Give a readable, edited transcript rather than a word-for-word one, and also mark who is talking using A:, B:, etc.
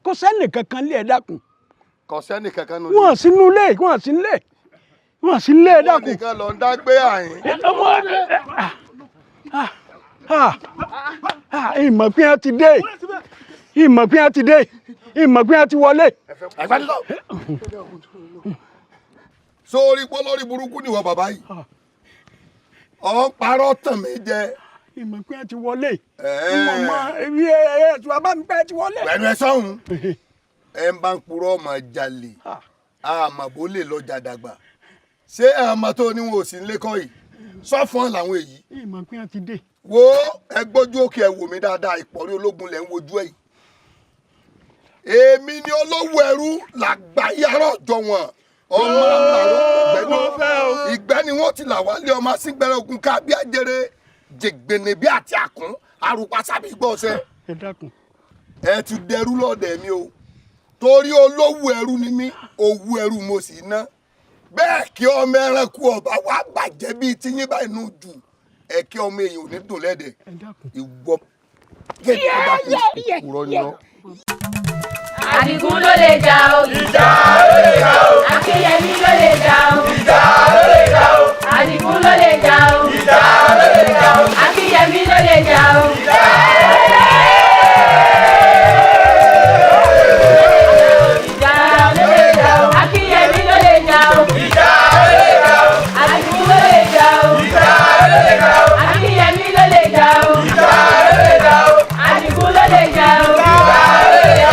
A: Kò sẹ́nì kankan lé, ẹ dákun.
B: Kò sẹ́ni kankan nù.
A: Wọ́n sí nú lé, wọ́n sí lé, wọ́n sí lé, ẹ
B: Wọ́n
A: dákun.
B: nìkan lọ ń dá gbé àyín.
A: Ọmọ ìmọ̀ pé wọ́n ti dé, ìmọ̀ pé wọ́n ti dé, ìmọ̀ pé wọ́n ti wọlé.
B: Ẹgbẹ́ sórí pé lórí burúkú nìwọ bàbá yìí, ọ̀ ń parọ́ tàn mí jẹ.
A: Ìmọ̀ pé wọ́n ti wọlé.
B: Ẹ̀ẹ́.
A: Ìmọ̀ mọ ibi ẹ ẹ tí wàá bá mi pẹ́ ti wọlé.
B: Pẹ̀lú ẹ sọ́hun, ẹ ń bá ń purọ́ ọmọ jalè, àmọ́ bó lè lọ jàdàgbà. Ṣé àmọ́ tó ní wọn ò sí nílé kọ́ yìí sọ́fọ́n làwọn èyí?
A: Ìmọ̀ pé wọ́n ti dé.
B: Wo, ẹ gbójú òkè, ẹ wò mí dáadáa. Ìpọ̀rí ológun lẹ̀ ń wojú ẹ̀ yìí. Èmi ni olówó ẹrú làgbáyàrá ọjọ́ wọn, ọmọ àlàró gbẹ́nu ìgbẹ́ ni wọ́n ti là wálé, ọmọ asíngbẹ́rẹ́ ogun ká bí ajere jẹgbẹ̀nẹ̀ bí àti àkún àrùpá sábì gbọ́ ọ̀sẹ̀.
A: Ẹ dákun.
B: Ẹ ti dẹrú lọ́dẹ̀ mi o, torí olówó ẹrú ni mí, owó ẹrú mo sì ná bẹ́ẹ̀. Kí ọmọ ẹranko ọba wa bàjẹ́ bíi tíyín báyìí nù jù ẹ, kí ọmọ èèyàn ò ní dùn lẹ́dẹ̀.
A: Ẹ dákun.
B: Ìwọ kéde, ẹ dákun, òpùrọ́ ni ọ́.
C: Àdìgún ló lè jà o. Ìjà ló lè jà o. Akínyẹmí ló lè jà o. Ìjà